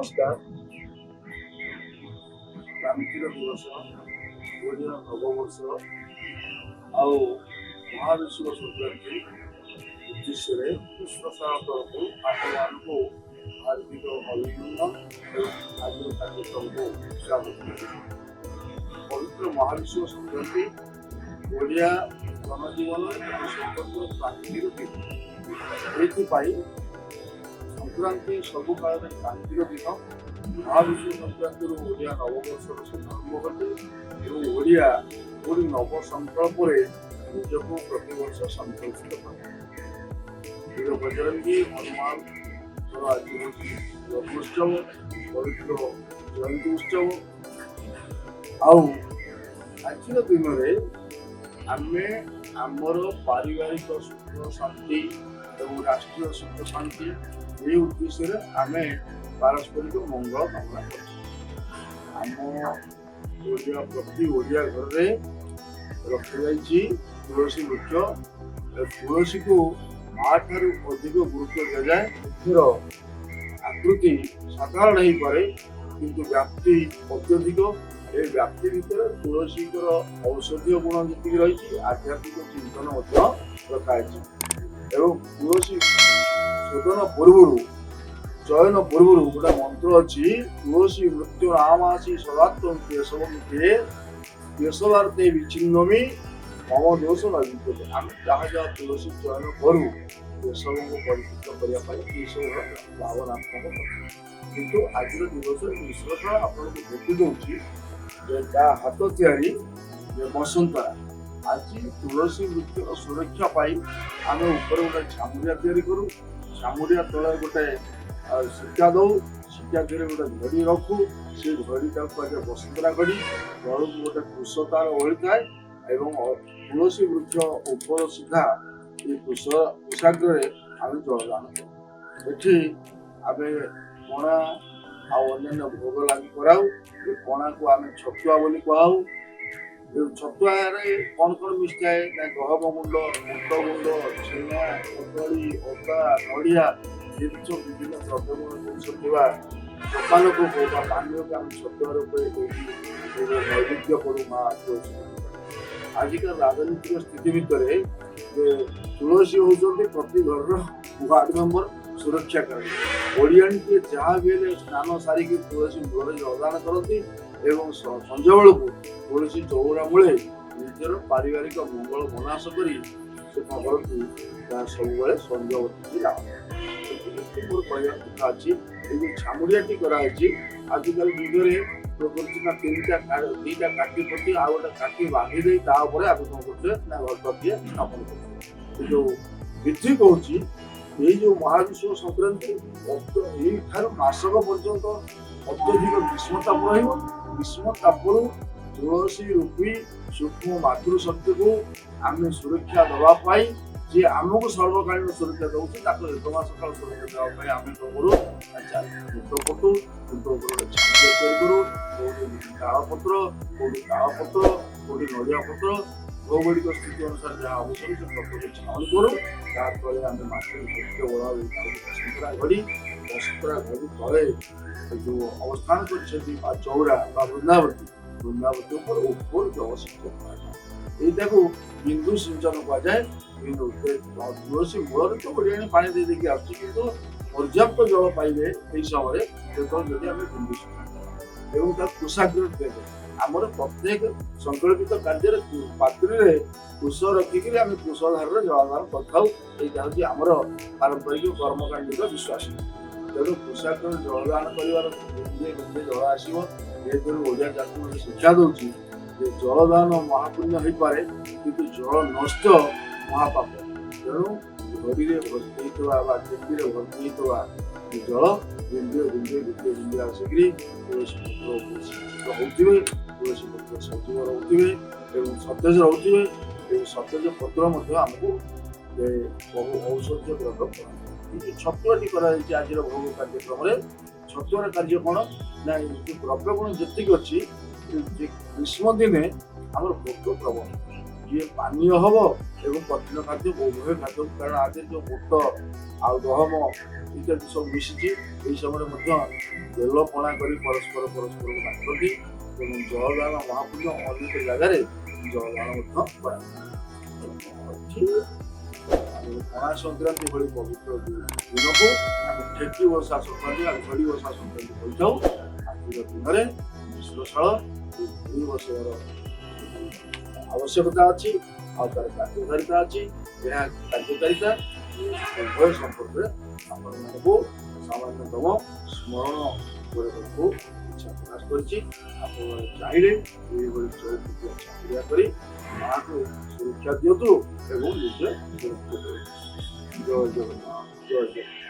ନମସ୍କାର। କ୍ରାନ୍ତିର ଦିବସ, ଓଡ଼ିଆ ନବବର୍ଷ ଆଉ ମହାବିଷୁବ ସଂକ୍ରାନ୍ତି ଉଦ୍ଦେଶ୍ୟରେ ବିଶ୍ୱସାର ତରଫରୁ ଆପଣମାନଙ୍କୁ ହାର୍ଦ୍ଦିକ ଅଭିନନ୍ଦନ ଏବଂ ଆଜିର କାର୍ଯ୍ୟକ୍ରମକୁ ସ୍ୱାଗତ କରୁଛି। ପବିତ୍ର ମହାବିଷୁବ ସଂକ୍ରାନ୍ତି ଓଡ଼ିଆ ଜନଜୀବନରେ ଏକ ସ୍ୱତନ୍ତ୍ର କ୍ରାନ୍ତିର ଦିନ। ଏଇଥିପାଇଁ ସଂକ୍ରାନ୍ତି ସବୁ କାଳରେ କ୍ରାନ୍ତିର ଦିନ। ମହାବିଷୁବ ସଂକ୍ରାନ୍ତିରୁ ଓଡ଼ିଆ ନବବର୍ଷର ଶୁଭାରମ୍ଭ ଘଟେ ଏବଂ ଓଡ଼ିଆ ପୁଣି ନବ ସଂକଳ୍ପରେ ନିଜକୁ ପ୍ରତିବର୍ଷ ସଂକଳ୍ପିତ କରେ। ବୀର ବଜରଙ୍ଗୀ ହନୁମାନଙ୍କର ଆଜି ହେଉଛି ଜନ୍ମୋତ୍ସବ, ପବିତ୍ର ଜୟନ୍ତୀ ଉତ୍ସବ। ଆଉ ଆଜିର ଦିନରେ ଆମେ ଆମର ପାରିବାରିକ ସୁଖ ଶାନ୍ତି ଏବଂ ରାଷ୍ଟ୍ରୀୟ ସୁଖ ଶାନ୍ତି, ଏହି ଉଦ୍ଦେଶ୍ୟରେ ଆମେ ପାରସ୍ପରିକ ମଙ୍ଗଳ କାମନା କରୁଛୁ। ଆମ ଓଡ଼ିଆ, ପ୍ରତି ଓଡ଼ିଆ ଘରରେ ରଖାଯାଇଛି ତୁଳସୀ ବୃକ୍ଷ। ଏ ତୁଳସୀକୁ ମା ଠାରୁ ଅଧିକ ଗୁରୁତ୍ୱ ଦିଆଯାଏ। ବୃକ୍ଷର ଆକୃତି ସାଧାରଣ ହେଇପାରେ, କିନ୍ତୁ ବ୍ୟାପ୍ତି ଅତ୍ୟଧିକ। ଏ ବ୍ୟାପ୍ତି ଭିତରେ ତୁଳସୀଙ୍କର ଔଷଧୀୟ ଗୁଣ ଯେତିକି ରହିଛି, ଆଧ୍ୟାତ୍ମିକ ଚିନ୍ତନ ମଧ୍ୟ ରଖାଯାଇଛି। ଏବଂ ତୁଳସୀ ଶୋଧନ ପୂର୍ବରୁ, ଚୟନ ପୂର୍ବରୁ ଗୋଟେ ମନ୍ତ୍ର ଅଛି: ତୁଳସୀ ମୃତ୍ୟୁ ନାମାସି ସଦାତ୍ୱ କେଶବନ୍ତେ କେଶବାର୍ତ୍ତେ ବିଚ୍ଛିନ୍ନମି ମମ ଦୋଷ ନ ବିଦ୍ୟତେ। ଆମେ ଯାହା ଯାହା ତୁଳସୀ ଚୟନ କରୁ, କେଶବଙ୍କୁ ପରିତୃପ୍ତ କରିବା ପାଇଁ, ଏସବୁ ଭାବନାତ୍ମକ କଥା। କିନ୍ତୁ ଆଜିର ଦିବସରେ ବିଶ୍ଳେଷଣ ଆପଣଙ୍କୁ ଭେଟି ଦେଉଛି ଯେ ତା ହାତ ତିଆରି ଯେ ବସନ୍ତରା। ଆଜି ତୁଳସୀ ବୃକ୍ଷର ସୁରକ୍ଷା ପାଇଁ ଆମେ ଉପରେ ଗୋଟେ ଛାମୁଡ଼ିଆ ତିଆରି କରୁ। ଛାମୁଡ଼ିଆ ତଳେ ଗୋଟେ ଶିକା ଦଉ। ଶିକା ଦେହରେ ଗୋଟେ ଘଡ଼ି ରଖୁ। ସେ ଘଡ଼ିଟାକୁ କୁହାଯାଏ ବସନ୍ତରା ଘଡ଼ି। ତଳକୁ ଗୋଟେ କୁଶ ତାର ଓହଳିଥାଏ ଏବଂ ତୁଳସୀ ବୃକ୍ଷ ଉପର ସିଧା ଏ କୁଶ କୁଶାଗ୍ରରେ ଆମେ ଜଳଦାନ କରୁ। ଏଠି ଆମେ ପଣା ଆଉ ଅନ୍ୟାନ୍ୟ ଭୋଗ ଲାଗି କରାଉ। ଏ ପଣାକୁ ଆମେ ଛତୁଆ ବୋଲି କୁହାଉ। ଏ ଛତୁଆରେ କ'ଣ କ'ଣ ମିଶିଥାଏ ନା ଗହମ ଗୁଣ୍ଡ, ବୁଟ ଗୁଣ୍ଡ, ଛେନା, କଦଳୀ, ଅଦା, ନଡ଼ିଆ, ଏମିତି ସବୁ ବିଭିନ୍ନ ଦ୍ରବ୍ୟଗୁଣ ଜିନିଷ ଥିବା ଦୋକାନକୁ ବା ପାନୀୟକୁ ଆମେ ଛତୁଆ ରୂପେ ଏଇଠି ନୈବେଦ୍ୟ କରୁ ମା ତୁଳସୀ। ଆଜିକା ରାଜନୈତିକ ସ୍ଥିତି ଭିତରେ ଯେ ତୁଳସୀ ହେଉଛନ୍ତି ପ୍ରତି ଘରର ୱାର୍ଡ ମେମ୍ବର, ସୁରକ୍ଷାକାରୀ। ଓଡ଼ିଆଣୀଟିଏ ଯାହା ବି ହେଲେ ସ୍ନାନ ସାରିକି ତୁଳସୀ ମୂଳରେ ଜଳଦାନ କରନ୍ତି ଏବଂ ସଞ୍ଜବେଳକୁ ତୁଳସୀ ଚଉରା ମୂଳେ ନିଜର ପାରିବାରିକ ମଙ୍ଗଳ ମନାସ କରି ସେ କଣ କରନ୍ତି ନା ସବୁବେଳେ ସଞ୍ଜବତୀ ଲାଗନ୍ତି। ଏତିକି ମୋର କହିବା କଥା ଅଛି। ଏଇ ଯୋଉ ଛାମୁଡ଼ିଆଟି କରାହେଇଛି, ଆଜିକାଲି ଯୁଗରେ କଣ କରୁଛି ନା ତିନିଟା, ଦିଟା କାଠି ପୋତି ଆଉ ଗୋଟେ କାଠି ବାନ୍ଧି ଦେଇ ତା ଉପରେ ଆମେ କଣ କରୁଛେ ନା ଘରଟିଏ ସ୍ଥାପନ କରୁଛେ। ଏ ଯୋଉ ବିଧି କହୁଛି, ଏଇ ଯୋଉ ମହାବିଷୁବ ସଂକ୍ରାନ୍ତି ଏଇଠାରୁ ମାସକ ପର୍ଯ୍ୟନ୍ତ ଅତ୍ୟଧିକ ଗ୍ରୀଷ୍ମ ତାପ ରହିବ। ଗ୍ରୀଷ୍ମ ତାପରୁ ତୁଳସୀ ରୂପୀ ସୂକ୍ଷ୍ମ ମାତୃଶକ୍ତିକୁ ଆମେ ସୁରକ୍ଷା ଦେବା ପାଇଁ, ଯିଏ ଆମକୁ ସର୍ବକାଳୀନ ସୁରକ୍ଷା ଦଉଛି, ତାକୁ ଏକ ମାସ କାଳ ସୁରକ୍ଷା ଦେବା ପାଇଁ ଆମେ କଣ କରୁ ନା ଖୁଣ୍ଟ ପୋତୁ। ଖୁଣ୍ଟ ଉପରେ ଗୋଟେ ଛାମୁଡ଼ିଆ ତିଆରି କରୁ। କୋଉଠି ତାଳପତ୍ର, କୋଉଠି ତାଳପତ୍ର, କୋଉଠି ନଡ଼ିଆ ପତ୍ର, ଭୌଗୋଳିକ ସ୍ଥିତି ଅନୁସାରେ ଯାହା ଆବଶ୍ୟକ ସେ ପତ୍ରକୁ ଛାଉଣି କରୁ। ତା ତଳେ ଆମେ ମାଟିର ଶକ୍ତି ବଳ ତାକୁ ବସନ୍ତରା ଘଡ଼ି। ବସନ୍ତରା ଘଡ଼ି ତଳେ ଯୋଉ ଅବସ୍ଥାନ କରିଛନ୍ତି ବା ଚଉରା ବା ବୃନ୍ଦାବତୀ, ବୃନ୍ଦାବତୀ ଉପରେ ଉପରୁ ଜଳସେଚନ କରାଯାଏ। ଏଇଟାକୁ ବିନ୍ଦୁ ସିଞ୍ଚନ କୁହାଯାଏ। ବିନ୍ଦୁ ତୁଳସୀ ମୂଳରେ ତ ଓଡ଼ିଆଣୀ ପାଣି ଦେଇ ଦେଇକି ଆସୁଛି, କିନ୍ତୁ ପର୍ଯ୍ୟାପ୍ତ ଜଳ ପାଇବେ ଏଇ ସମୟରେ, ଯେତେବେଳେ ଯଦି ଆମେ ବିନ୍ଦୁ ସିଞ୍ଚନ କରିବା ଏବଂ ତାକୁ କୁଶାଗ୍ର ଦିଆଯାଏ। ଆମର ପ୍ରତ୍ୟେକ ସଂକଳ୍ପିତ କାର୍ଯ୍ୟରେ ପାତ୍ରରେ କୁଶ ରଖିକିରି ଆମେ କୁଶଧାରରେ ଜଳଦାନ କରିଥାଉ। ଏଇଟା ହେଉଛି ଆମର ପାରମ୍ପରିକ କର୍ମକାଣ୍ଡିକ ବିଶ୍ୱାସ। ତେଣୁ କୁଶାଗ୍ରରେ ଜଳଦାନ କରିବାର ବିନ୍ଦୁଏ ବିନ୍ଦୁଏ ଜଳ ଆସିବ। ଏଥିରୁ ଓଡ଼ିଆ ଜାତି ଗୋଟେ ଶିକ୍ଷା ଦଉଛି ଯେ ଜଳଦାନ ମହାପୁଣ୍ୟ ହେଇପାରେ, କିନ୍ତୁ ଜଳ ନଷ୍ଟ ମହାପାପ। ତେଣୁ ଘଡ଼ିରେ ଭର୍ତ୍ତି ହେଇଥିବା ବା ଟେକିରେ ଭର୍ତ୍ତି ହେଇଥିବା ଏ ଜଳ ବିନ୍ଦୁଏ ବିନ୍ଦୁଏ ବିନ୍ଦୁଏ ବିନ୍ଦୁଏ ଆସିକିରି ତୁଳସୀ ପତ୍ର ଉପରେ ସିଞ୍ଚିତ ହଉଥିବେ। ତୁଳସୀ ପତ୍ର ସଜୀବ ରହୁଥିବେ ଏବଂ ସତେଜ ରହୁଥିବେ ଏବଂ ସତେଜ ପତ୍ର ମଧ୍ୟ ଆମକୁ ଏ ବହୁ ଔଷଧୀୟ ଦ୍ରବ୍ୟ ପ୍ରଦାନ କରେ। ଏଇ ଯୋଉ ଛତୁଆଟି କରାଯାଇଛି ଆଜିର ଭୋଗ କାର୍ଯ୍ୟକ୍ରମରେ, ଛତୁଆର କାର୍ଯ୍ୟ କ'ଣ ନା ଏଇ ଯୋଉ ଦ୍ରବ୍ୟଗୁଣ ଯେତିକି ଅଛି, ଯେ ଗ୍ରୀଷ୍ମ ଦିନେ ଆମର ଭୋକ ପ୍ରବଳ। ଇଏ ପାନୀୟ ହବ ଏବଂ କଠିନ ଖାଦ୍ୟ, ଉଭୟ ଖାଦ୍ୟ। କାରଣ ଆଜି ଯେଉଁ ବୁଟ ଆଉ ଗହମ ଇତ୍ୟାଦି ସବୁ ମିଶିଛି। ଏହି ସମୟରେ ମଧ୍ୟ ବେଲ ପଣା କରି ପରସ୍ପର ପରସ୍ପରକୁ ବାଣ୍ଟନ୍ତି ଏବଂ ଜଳଦାନ ମହାପୁଣ୍ୟ। ଅନେକ ଜାଗାରେ ଜଳଦାନ ମଧ୍ୟ କରାଯାଏ। ଅଛି ପଣା ସଂକ୍ରାନ୍ତି ଭଳି ପବିତ୍ର ଦିନକୁ ଆମେ ଠେକି ବସା ସଂକ୍ରାନ୍ତି ଆଉ ଘଡ଼ି ବସା ସଂକ୍ରାନ୍ତି କହିଥାଉ। ଆଜିର ଦିନରେ ମିଶ୍ରଶାଳ ଘଡ଼ି ବସେଇବାର ଆବଶ୍ୟକତା ଅଛି ଆଉ ତାର କାର୍ଯ୍ୟକାରିତା ଅଛି। ଏହା କାର୍ଯ୍ୟକାରିତା ଉଭୟ ସମ୍ପର୍କରେ ଆପଣମାନଙ୍କୁ ସାମାନ୍ୟତମ ସ୍ମରଣ କରିବାକୁ ଇଚ୍ଛା ପ୍ରକାଶ କରିଛି। ଆପଣମାନେ ଚାହିଁଲେ ଏହିଭଳି ଚଉପତିଆ ଚାକିରିଆ କରି ମାଆକୁ ସୁରକ୍ଷା ଦିଅନ୍ତୁ ଏବଂ ନିଜେ ସୁରକ୍ଷିତ କରନ୍ତୁ। ଜୟ ଜଗନ୍ନାଥ, ଜୟ ଜଗନ୍ନାଥ।